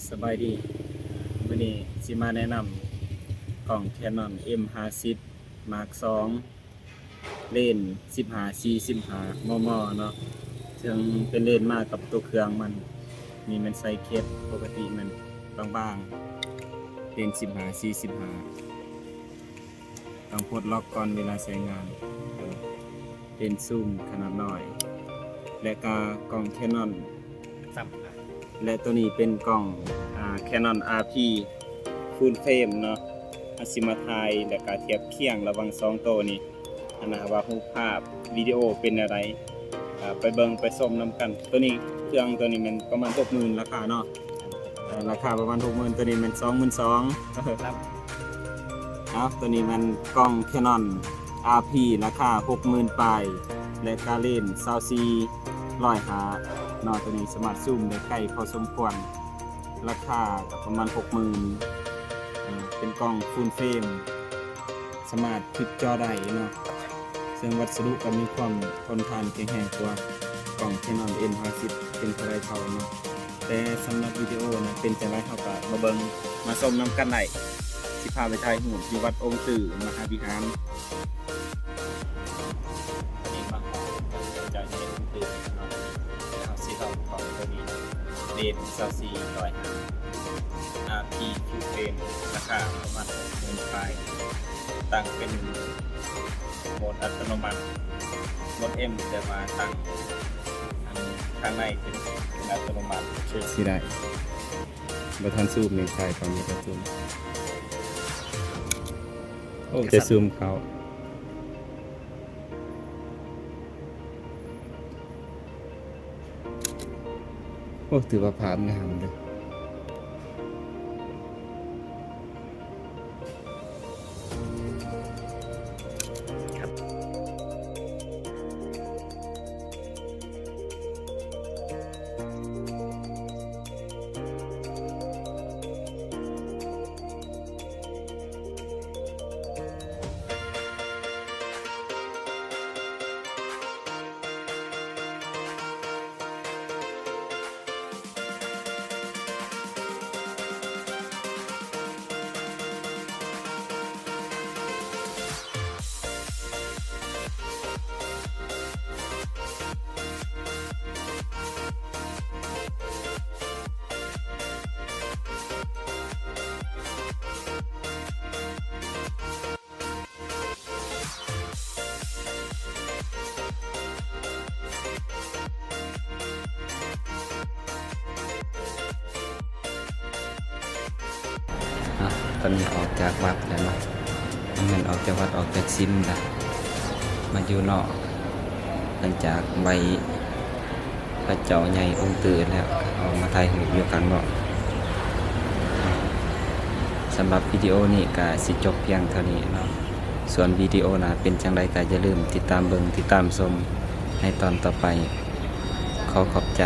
ສະບາຍດີ ມື້ນີ້ຊິມາແນະນຳກ້ອງ Canon M ຫ້າສິບ Mark ສອງ ເລນສິບຫ້າ ສີ່ສິບຫ້າ ມມ ເນາະ ເຊິ່ງເປັນເລນມາກັບຕົວເຄື່ອງມັນ. ນີ້ແມ່ນໃສ່ເຄັດ ປົກກະຕິແມ່ນບາງໆ ເລນສິບຫ້າ ສີ່ສິບຫ້າ ຕ້ອງປົດລັອກກ່ອນເວລາໃຊ້ງານ. ເອີ ເລນຊູມຂະໜາດນ້ອຍ ແລະກະກ້ອງ Canon ຊ້ຳ ແລະໂຕນີ້ເປັນກ້ອງ ອ່າ Canon RP Full Frame ເນາະ. ເຮົາຊິມາຖ່າຍ ແລະກະທຽບຄຽງລະຫວ່າງສອງໂຕນີ້ ອັນນະ ວ່າຮູບພາບ ວິດີໂອເປັນແນວໃດ. ອ່າ ໄປເບິ່ງໄປຊົມນຳກັນ. ໂຕນີ້ ເຄື່ອງໂຕນີ້ແມ່ນປະມານຫົກໝື່ນ ລາຄາເນາະ ເອີ ລາຄາປະມານຫົກໝື່ນ ໂຕນີ້ແມ່ນສອງໝື່ນສອງ. ເອົາ ໂຕນີ້ແມ່ນກ້ອງ Canon RP ລາຄາຫົກໝື່ນປາຍ ແລະກະເລນຊາວສີ່ ຮ້ອຍຫ້າ ເນາະ. ໂຕນີ້ສາມາດຊູມໄດ້ໄກພໍສົມຄວນ ລາຄາກະປະມານຫົກໝື່ນ ເປັນກ້ອງ Full Frame ສາມາດທຶບຈໍໄດ້ເນາະ ເຊິ່ງວັດສະດຸກໍມີຄວາມທົນທານແຂງແຮງກວ່າກ້ອງ Canon M ຫ້າສິບ ເປັນເທົ່າໃດເທົ່າເນາະ. ແຕ່ສຳລັບວິດີໂອນະ ເປັນຈັ່ງໃດ ເຮົາກໍມາເບິ່ງມາຊົມນຳກັນໄດ້. ຊິພາໄປຖ່າຍຮູບຢູ່ວັດອົງຕື້ມະຫາວິຫານ. ອັນນີ້ມາຮອດ ເຈົ້າເຈົ້າເຫັນຕື່ມເນາະ ເຮົາຊິລອງຂອງໂຕນີ້ ເລນຊາວສີ່ ຮ້ອຍຫ້າ RP Full Frame ລາຄາປະມານຫົກໝື່ນປາຍ. ຕັ້ງເປັນໂໝດອັດຕະໂນມັດ ໂໝດ M ແຕ່ວ່າຕັ້ງ ອັນ ທາງໃນເປັນ ເປັນອັດຕະໂນມັດ. ເຊັກຊິໄດ້ ບໍ່ທັນຊູມນີ້ ຖ່າຍກ່ອນ ບໍ່ທັນຊູມ. ໂອ້ ຈະຊູມເຂົ້າ. ໂອ້ ຖືວ່າພາບງາມເດີ້. ອາ ຕອນນີ້ອອກຈາກວັດແລ້ວເນາະ ບໍ່ແມ່ນອອກຈາກວັດ ອອກຈາກສິມລະ ມາຢູ່ນອກ ຫຼັງຈາກໄຫວ້ພະເຈົ້າໃຫຍ່ອົງຕື້ແລ້ວ ອອກມາຖ່າຍຮູບຢູ່ກາງນອກ. ສຳລັບວິດີໂອນີ້ກະຊິຈົບພຽງເທົ່ານີ້ເນາະ ສ່ວນວິດີໂອໜ້າເປັນຈັ່ງໃດກະຢ່າລືມຕິດຕາມເບິ່ງ ຕິດຕາມຊົມໃນຕອນຕໍ່ໄປ. ຂໍຂອບໃຈ.